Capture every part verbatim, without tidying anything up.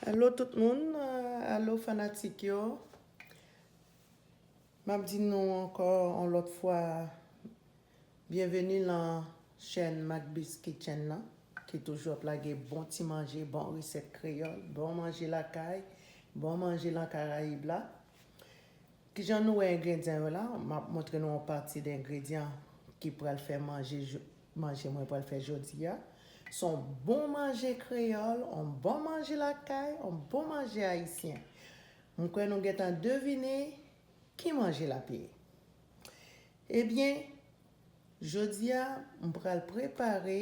Alo tout moun, euh, alo fanatik yo. M ap di nou ankò yon lòt fwa, byenveni nan chèn Macbis Kitchen nan, ki toujou ap lage bon ti manje, bon resèt kreyòl, bon manje lakay, bon manje nan Karayib la. Kijan nou wè engredyan yo la? M ap montre nou yon pati de engredyan ki pral fè manje, manje mwen pral fè jodi a. Se yon bon manje kreyòl, yon bon manje lakay, yon bon manje ayisyen. M kwè nou gentan devine ki manje l ap ye. Ebyen, jodi a, m pral prepare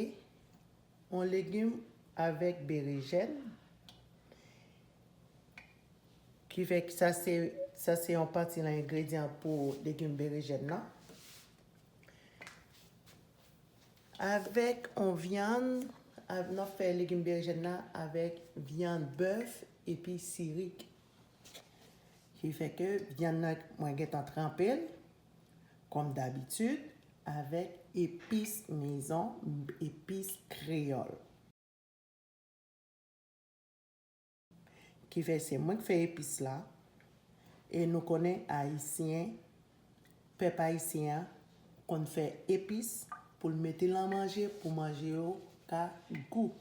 yon legim avèk berejèn. Ki fè sa se, sa se yon pati nan engredyan pou legim berejèn nan. Avèk yon vyann, n ap fè legim berejèn nan avèk vyann bèf epi sirik. Ki fè ke vyann nan, mwen gentan tranpe l, kòm dabitid, avèk epis mezon, epis kreyòl. Ki fè se mwen k fè epis la. E nou konnen Ayisyen, pèp ayisyen an konn fè epis pou l mete nan manje, pou manje yo ka gou.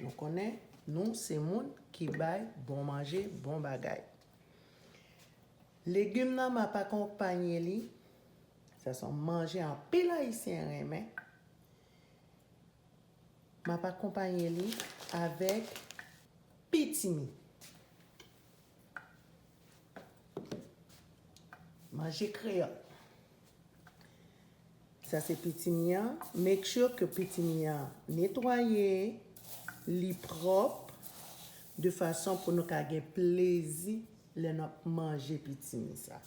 Nou konnen, nou se moun ki bay bon manje, bon bagay. Legim nan, m ap akonpanye li. Sa se yon manje anpil Ayisyen renmen. M ap akonpanye li avèk pitimi. Manje kreyòl. Sa se pitimi an. Make sure ke pitimi an netwaye, li pwòp, de fason pou nou ka gen plezi lè n ap manje pitimi sa.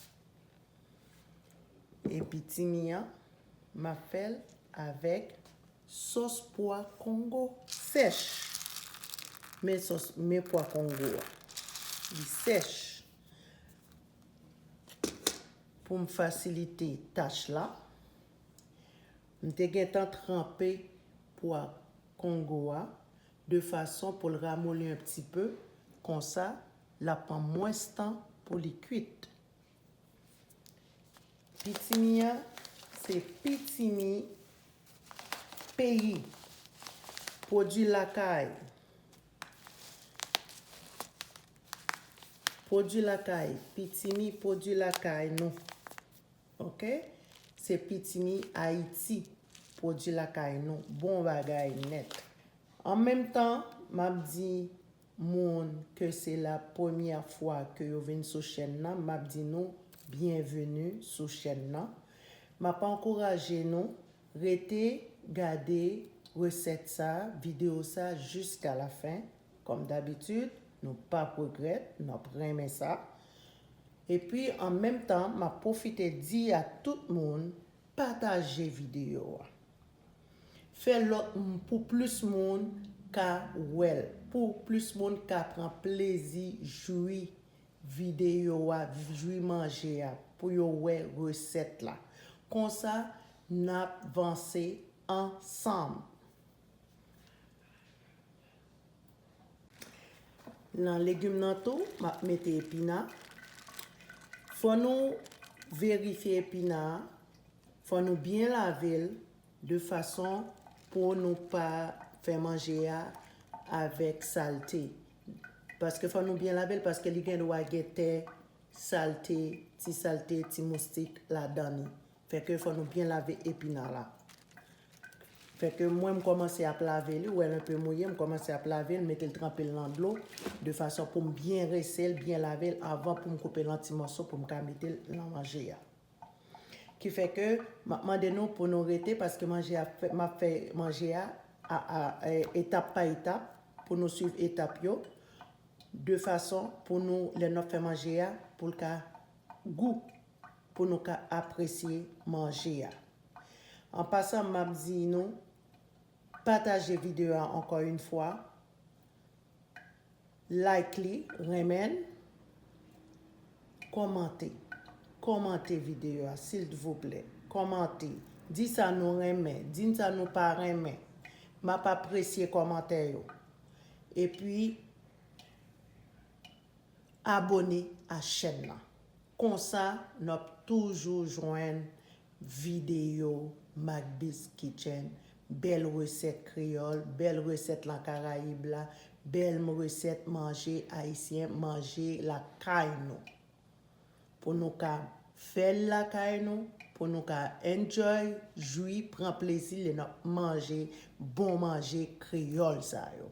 E pitimi an, m ap fè l avèk sòs pwa kongo sèch. Men sòs, men pwa kongo a. Li sèch. Pou m fasilite tach la, m te gentan tranpe pwa kongo a de fason pou l ramoli un petit peu. Konsa, l ap pran mwens tan pou li kuit. Pitimi an, se pitimi peyi. Pwodui lakay. Pwodui lakay. Pitimi pwodui lakay nou. Oke? Se pitimi Ayiti. Pwodui lakay nou. Bon bagay nèt. An menm tan, m ap di moun ke se la premyè fwa ke yo vin sou chèn nan, m ap di nou byenveni sou chèn nan. M ap ankouraje nou rete gade resèt sa, videyo sa jiska la fen. Kòm dabitid, nou p ap regrèt, n ap renmen sa. Epi, an menm tan, m ap pwofite di a tout moun, pataje videyo a. Fè lòt m-, pou plis moun ka wè l, pou plis moun ka pran plezi jwi videyo a, jwi manje a, pou yo wè resèt la. Konsa, n ap vanse ansanm. Nan legim nan tou, m ap mete epina. Fò nou verifye epina a. Fò nou byen lave l de fason pou nou pa fè manje a avèk salte. Paske fò nou byen lave l, paske li gen dwa gen tè, salte, ti salte, ti moustik ladan li. Fè ke fò nou byen lave epina la. Fè ke mwen, m kòmanse ap lave li, ou wè l enpe mouye, m kòmanse ap lave l, mete l, tranpe l nan dlo, de fason pou m byen rense l, byen lave l avan pou m koupe l an ti mòso pou m ka mete l nan manje a. Ki fè ke m ap mande nou pou nou rete, paske manje a fè, m ap fè manje a, a, a, e, etap pa etap, pou nou swiv etap yo, de fason pou nou, lè n ap fè manje a, pou l ka gou, pou nou ka apresye manje a. An pasan, m ap di nou, pataje videyo a ankò yon fwa, like li, renmen l, kòmante. Kòmante videyo a, silvouplè. Kòmante. Di sa nou renmen, di sa nou pa renmen. M ap apresye kòmantè yo. Epi, Abone a chèn nan. Konsa, n ap toujou jwenn videyo Macbizz Kitchen, bèl resèt kreyòl, bèl resèt lan Karayib la, bèl resèt manje ayisyen, manje lakay nou. Pou nou ka fè l lakay nou, pou nou ka enjoy, jwi, pran plezi lè n ap manje bon manje kreyòl sa yo.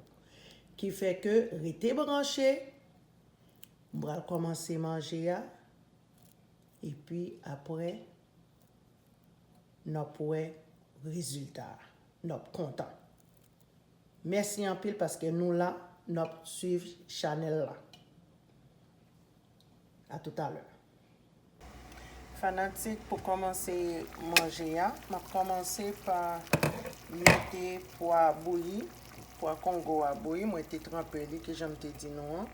Ki fè ke rete branche, m pral kòmanse manje a, epi apre, n ap wè rezilta a. N ap kontan. Mèsi anpil paske nou la, n ap swiv chanèl la. A toutalè. Fanatik, pou kòmanse manje a, m ap kòmanse pa mete pwa bouyi, pwa Kongo a bouyi, mwen te tranpe li, kijan m te di nou an.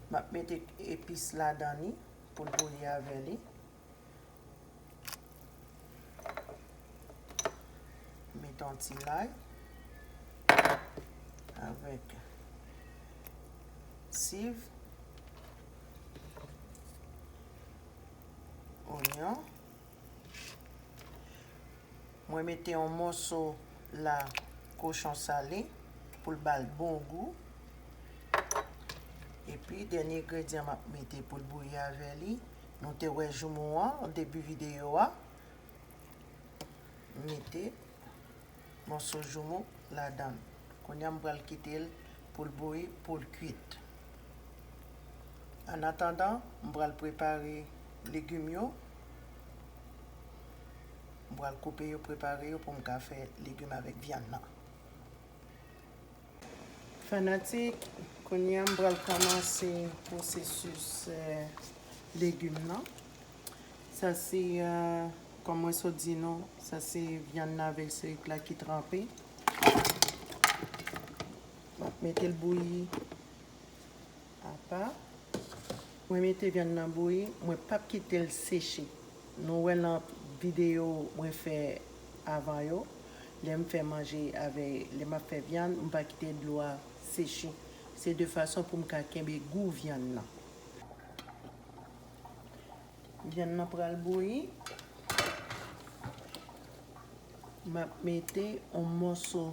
M ap mete epis ladan li pou l bouyi avè li. Mete yon ti lay avèk siv, onyon. Mwen mete yon mòso la kochon sale pou l ba l bon gou. Epi, dènye engredyan m ap mete pou l bouyi avè li, nou te wè joumou an, an debi videyo a. Mete mòso joumou ladan l. Kounye a, m pral kite l pou l bouyi, pou l kuit. Annatandan, m pral prepare legim yo. M pral koupe yo, prepare yo pou m ka fè legim avèk vyann nan. Fanatik, kounye a m pral kòmanse pwosesis, eh, legim nan. Sa se, eh, kòm mwen sot di nou, sa se vyann nan avèk serik la ki tranpe. M ap mete l bouyi apa. Mwen mete vyann nan bouyi, mwen p ap kite l seche. Nou wè nan videyo mwen fè avan yo, lè m fè manje avè, lè m ap fè vyann, m pa kite dlo a seche. Se de fason pou m ka kenbe gou vyann nan. Vyann nan pral bouyi. M ap mete yon mòso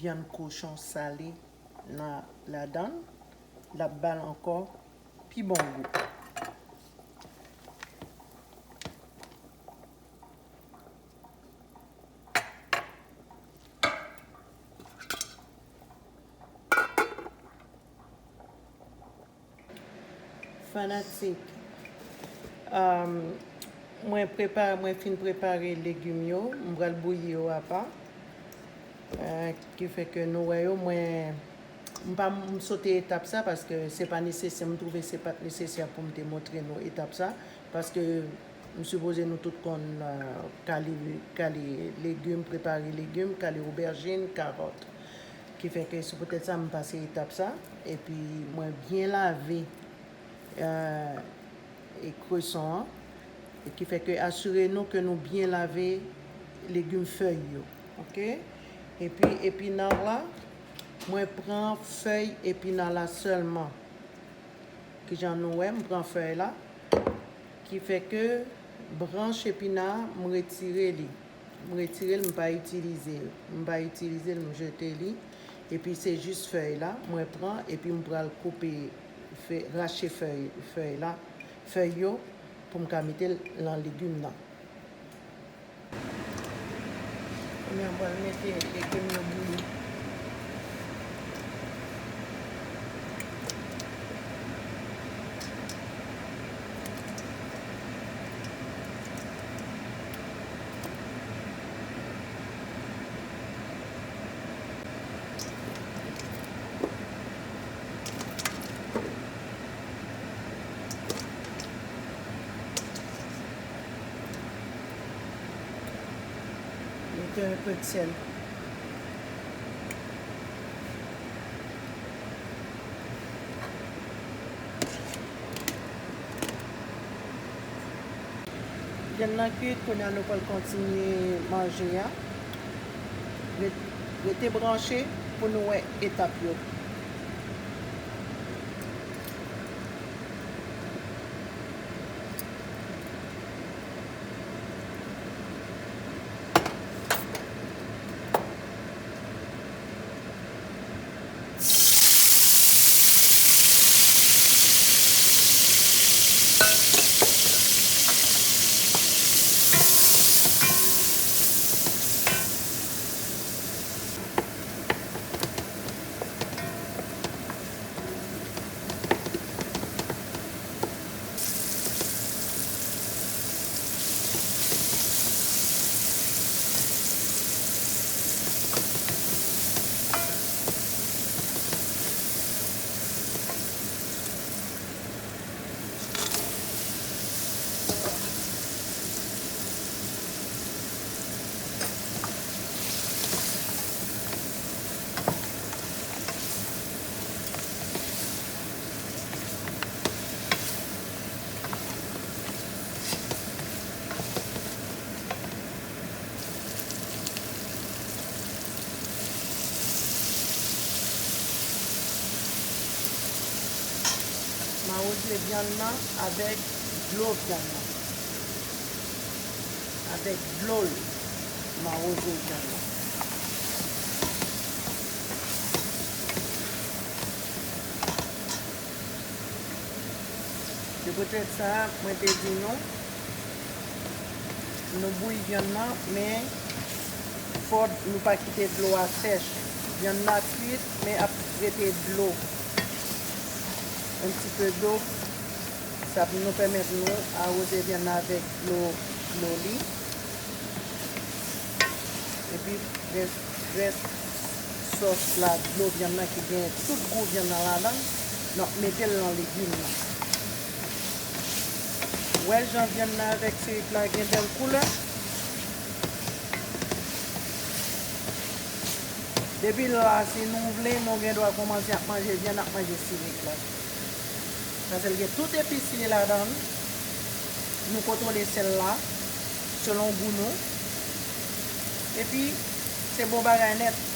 vyann kochon sale nan, ladan l, l ap ba l ankò pi bon gou. Fanatik, um, mwen prepare, mwen fin prepare legim yo, m pral bouyi yo apa. Eh, ki fè ke nou wè yo, mwen, m pa, m sote etap sa paske se pa nesesè, m twouve se pa t nesesè pou m te montre nou etap sa, paske m sipoze nou tout konn, eh, kale, kale legim, prepare legim, kale obèjin, kawòt. Ki fè ke se poutèt sa m pase etap sa, epi mwen byen lave, eh, e kreson an, e ki fè ke asire nou ke nou byen lave legim fèy yo, oke? Epi epina la, mwen pran fèy epina la sèlman. Kijan nou wè, m pran fèy la, ki fè ke branch epina a, m retire li. M retire l, m pa itilize l. M pa itilize l, m jete li. Epi se jis fèy la, mwen pran, epi m pral koupe, fè, rache fèy, fèy la, fèy yo, pou m ka mete l nan legim nan. Kounye a, m pral mete legim yo bouyi. Mete yon pèt sèl. Vyann nan kuit, kounye a nou pral kontinye manje a. Ret, Rete branche pou nou wè etap yo. M awoze vyann nan avèk dlo vyann nan. Avèk dlo l, m awoze vyann nan. Se poutèt sa, mwen te di nou, nou bouyi vyann nan, men fò nou pa kite dlo a sèch. Vyann nan kwit, men ap rete dlo. Un petit peu d'eau. Sa pou nou pèmèt nou awoze vyann nan avèk dlo, dlo li. Epi rès, rès sòs la, dlo vyann nan ki gen tout gou vyann nan ladan l, n ap mete l nan legim nan. Wè jan vyann nan avèk sirik la gen bèl koulè. Depi la, si nou vle, nou gen dwa kòmanse ap manje vyann, ap manje sirik la. Paske l gen tout epis li ladan l. Nou kontwole sèl la, selon gou nou. Epi, se bon bagay nèt.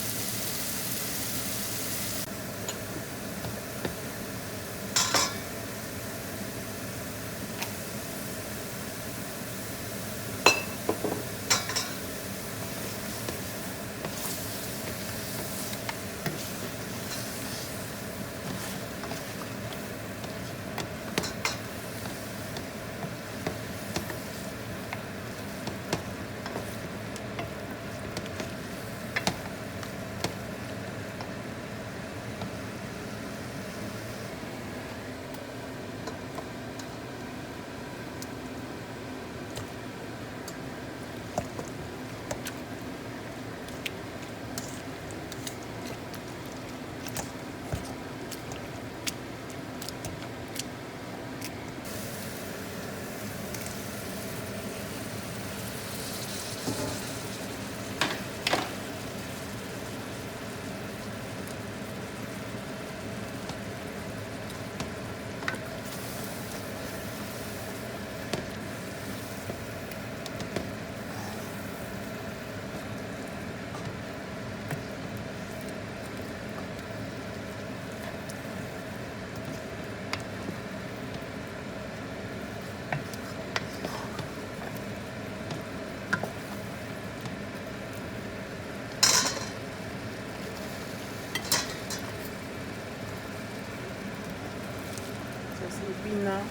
Sa se epinan,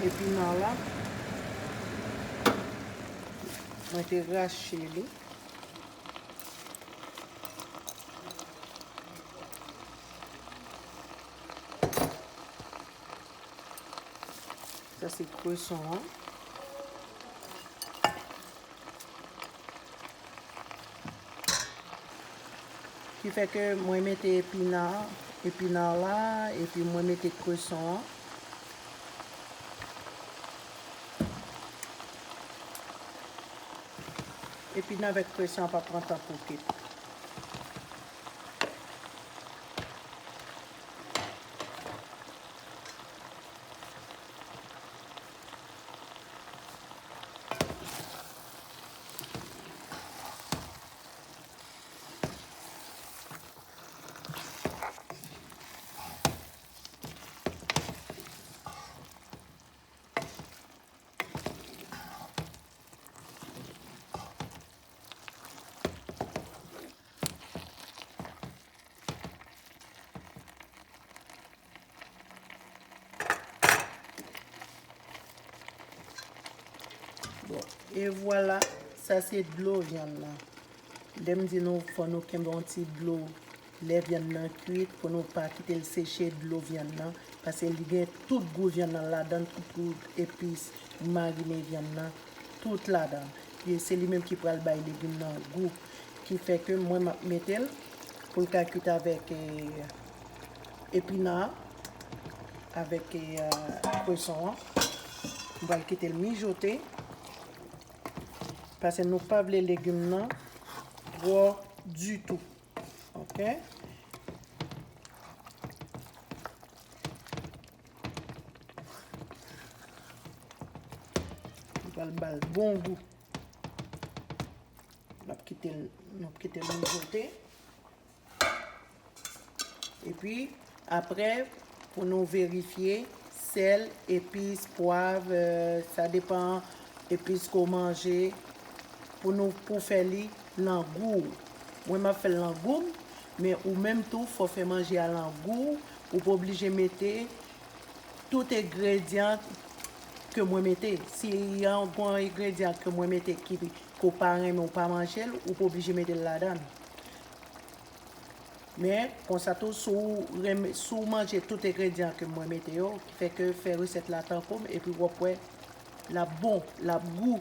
epinan la. Mwen te rache li. Sa se kreson an. Ki fè ke mwen mete epinan, epinan la, epi mwen mete kreson an. Epinan avèk kreson an pa pran tan pou kit. E vwala, sa se dlo vyann nan. Lè m di nou, fò nou kenbe yon ti dlo lè vyann nan kwit pou nou pa kite l seche dlo vyann nan, paske li gen tout gou vyann nan ladan l, tout gou epis, marine vyann nan, tout ladan l. E se li menm ki pral bay legim nan gou, ki fè ke mwen m ap mete l pou l ka kwit avèk, eh, epina, avèk, eh, kweson an. M pral kite l mijote. Paske nou pa vle legim nan twò ditou. Oke? Nou pral ba l bon gou. N ap kite l, n ap kite l mijote. Epi, apre, pou nou verifye, sèl, epis, pwav, eh, sa depan epis ke w manje, pou nou, pou fè li lan gou w. Mwen, m ap fè l lan gou m, men ou menm tou, fò fè manje a lan gou w. Ou pa oblije mete tout engredyan ke mwen mete. Si yon, yon engredyan ke mwen mete ki, ke w pa renmen, ou pa manje l, ou pa oblije mete l ladan l. Men, konsa tou, si w renmen, si w manje tout engredyan ke mwen mete yo, ki fè ke fè resèt la tankou m, epi w ap wè, l ap bon, l ap gou.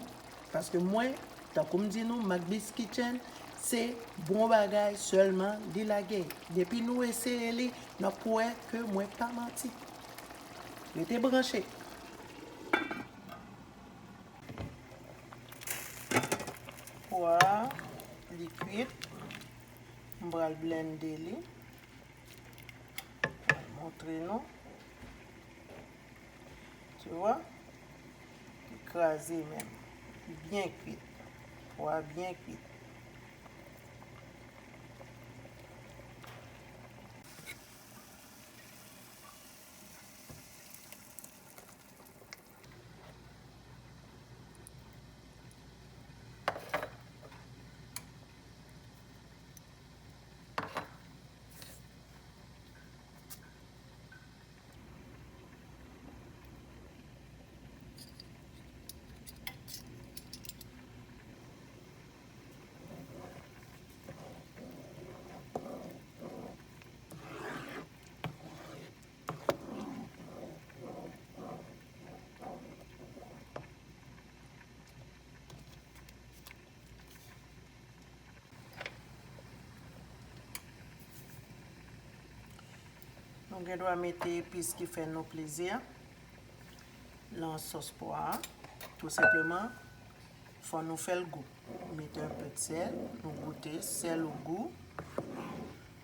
Paske mwen, tankou m di nou, Macbeth Kitchen, se bon bagay sèlman li lage. Depi nou eseye li, n ap wè ke mwen pa manti. Rete branche. Pwa li kwit. M pral blende li. Mwen montre nou. Tu vois? Li kraze menm. Li byen kwit. Pwa byen kwit. Nou gen dwa mete epis ki fè nou plezi lan sòs pwa a. Tou senpleman, fò nou fè l gou. Mete un peu de sel, nou goute, sèl ou gou.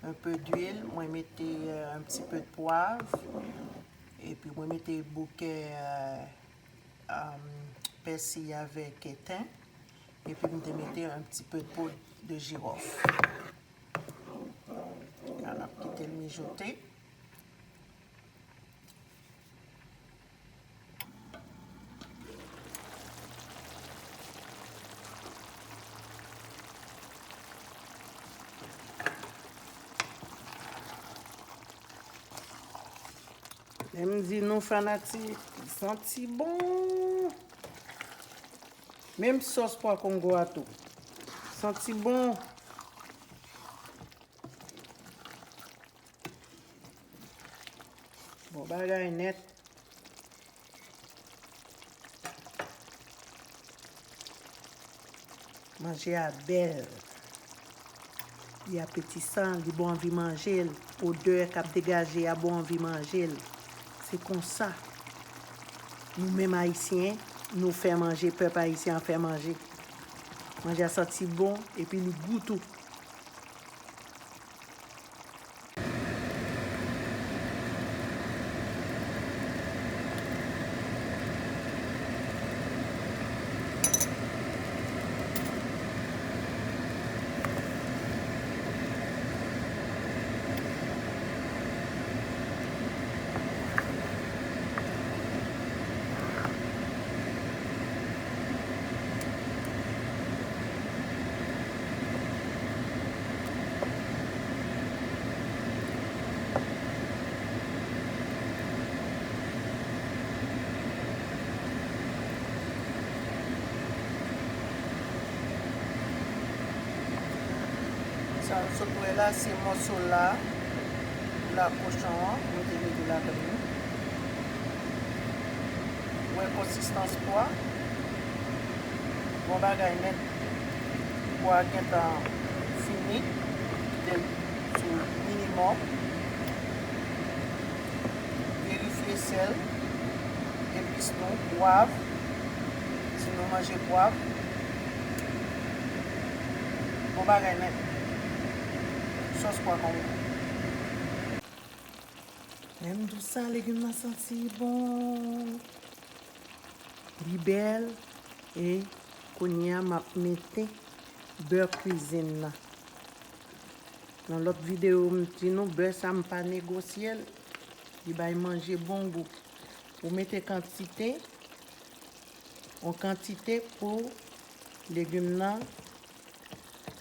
Un peu d'huile, mwen mete, euh, un petit peu de poivre. Epi mwen mete bouke, euh, euh, pèsi avèk ten. Epi m te mete un petit peu de poudre de girofle. An ap kite l mijote. Lè m di nou fanatik, li santi bon. Menm sòs pwa kongo a tou. Santi bon. Bon bagay nèt. Manje a bèl. Li apetisan, li ba w anvi manje l. Odè k ap degaje a ba w anvi manje l. Se konsa, nou menm Ayisyen, nou fè manje, pèp ayisyen an fè manje. Manje a santi bon, epi li gou tou. Sa w sot wè la, se mòso la, la kochon an, mwen te mete ladan l. Ou wè konsistans po a? Bon bagay nèt. Po a gentan fini, kite l sou minimòm. Verifye sèl, epis nou, pwav, si nou manje pwav. Bon bagay nèt. Sòs pwa kongo. Lè m di w sa, legim nan santi bon. Li bèl. E kounye a, m ap mete bè kwizin nan. Nan lòt videyo, m di nou, bè sa, m pa negosye l. Li bay manje bon gou. Ou mete kantite, yon kantite pou legim nan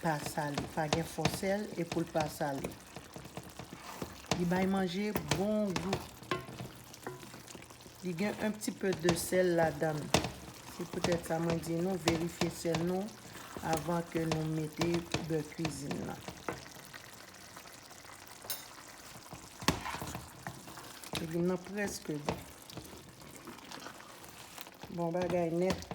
pa sale, pa gen fò sèl e pou l pa sale. Li bay manje bon gou. Li gen un petit peu de sèl ladan l. Se poutèt sa mwen di nou verifye sèl nou avan ke nou mete bè kwizin nan. Legim nan prèske bon. Bon bagay nèt.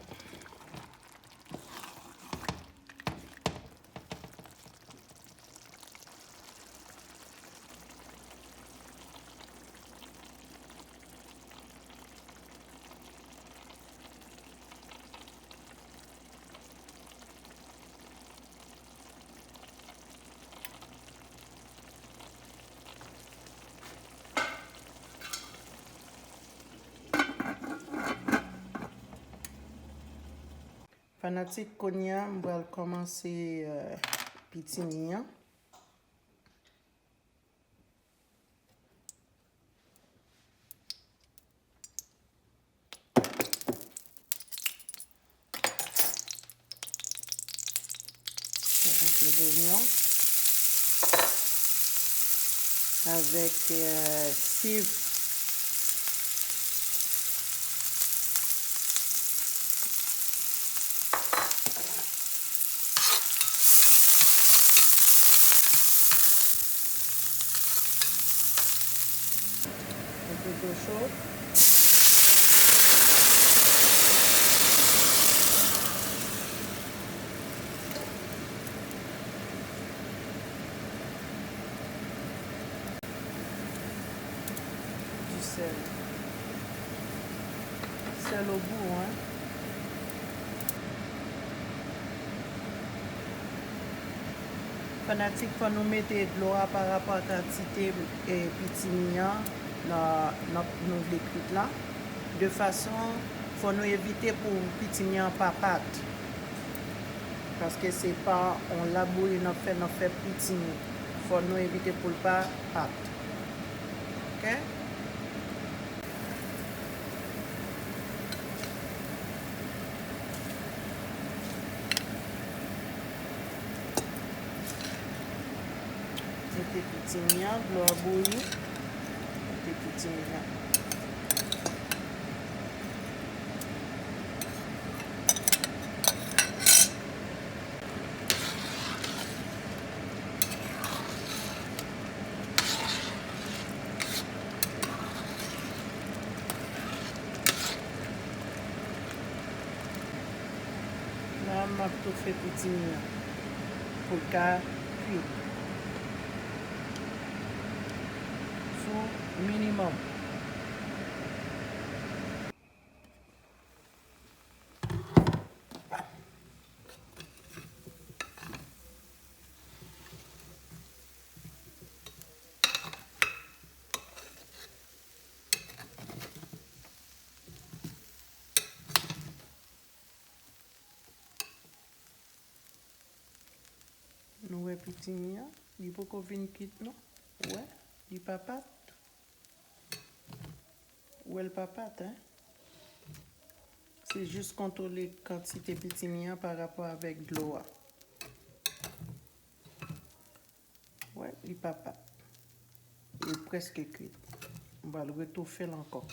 Fanatik, kounye a, m pral kòmanse, euh, pitimi an. Un peu d'oignon avec, euh, siv. Un peu d'eau chaude. Du sel. Sel au goût, hein. Fanatik, fò nou mete dlo a pa rapò a kantite, e, pitimi an nan, nan nou vle kwit la. De fason, fò nou evite pou pitimi an pa pat. Paske se pa yon labouyi n ap fè, n ap fè pitimi. Fò nou evite pou l pa pat. Oke? Mete pitimi an, dlo a bouyi. Mete pitimi an. La, m ap toufe pitimi an pou l ka kuit sou minimòm. Nou wè pitimi an, li poko vin kuit non. Ou wè, li pa pat. Ou wè l pa pat, hein? Se jis kontwole kantite pitimi an pa rapò avèk dlo a. Ou wè, li pa pat. Li prèske kuit. M pral retoufe l ankò.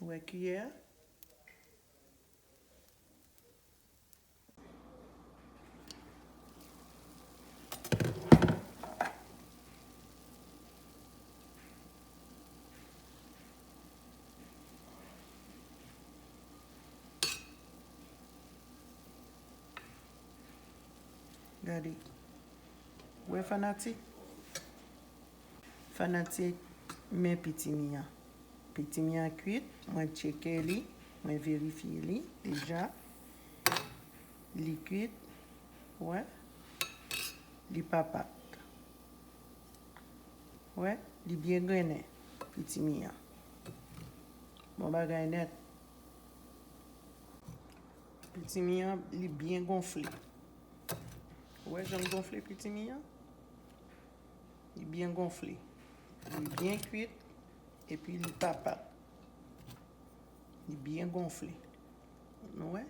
Ou wè kiyè a? Gade. Wè fanatik? Fanatik, men pitimi an. Pitimi an kwit, mwen tcheke li, mwen verifye li deja. Li kwit, wè. Li pa pat. Wè, li byen grennen, pitimi an. Bon bagay nèt. Pitimi an, li byen gonfle. Ou wè jan l gonfle pitimi an? Li byen gonfle. Li byen kwit, epi li pa pat. Li byen gonfle. Nou wè?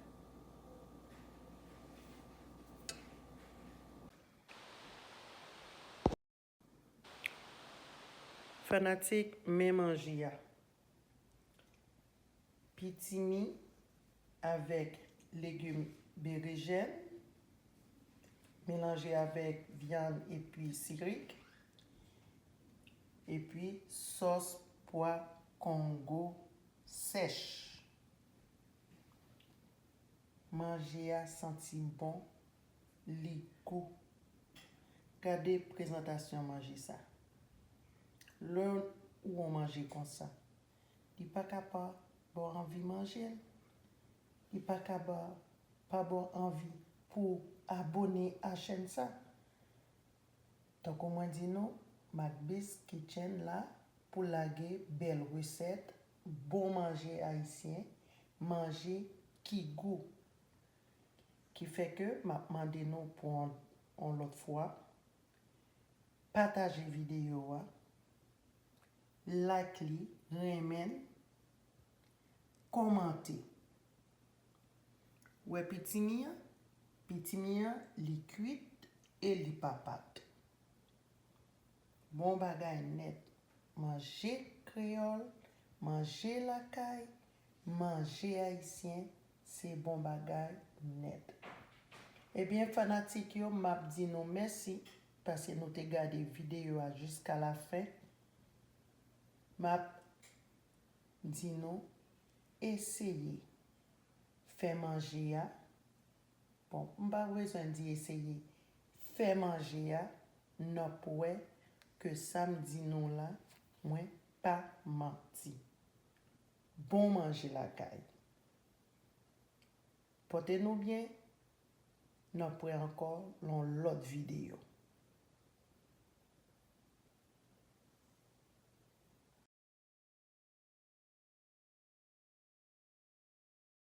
Fanatik, men manje a. Pitimi avèk legim berejèn, melanje avèk vyann epi sirik, epi sòs pwa kongo sèch. Manje a santi bon, li gou. Gade prezantasyon manje sa. Lè ou wè yon manje konsa, li pa ka pa ba w anvi manje l. Li pa ka ba, pa ba w anvi pou w abone a chèn sa. Tankou mwen di nou, Macbis Kitchen la pou lage bèl resèt, bon manje ayisyen, manje ki gou. Ki fè ke m ap mande nou pou yon, yon lòt fwa, pataje videyo a, like li, renmen l, kòmante. Wè pitimi an? Pitimi an, li kwit e li pa pat. Bon bagay nèt. Manje kreyòl, manje lakay, manje ayisyen, se bon bagay nèt. Ebyen, fanatik yo, m ap di nou mèsi paske nou te gade videyo a jiska lafen. M ap di nou eseye fè manje a. Bon, m pa bezwen di eseye fè manje a, n ap wè ke sa m di nou la, mwen pa manti. Bon manje lakay. Pòte nou byen, n ap wè ankò nan yon lòt videyo.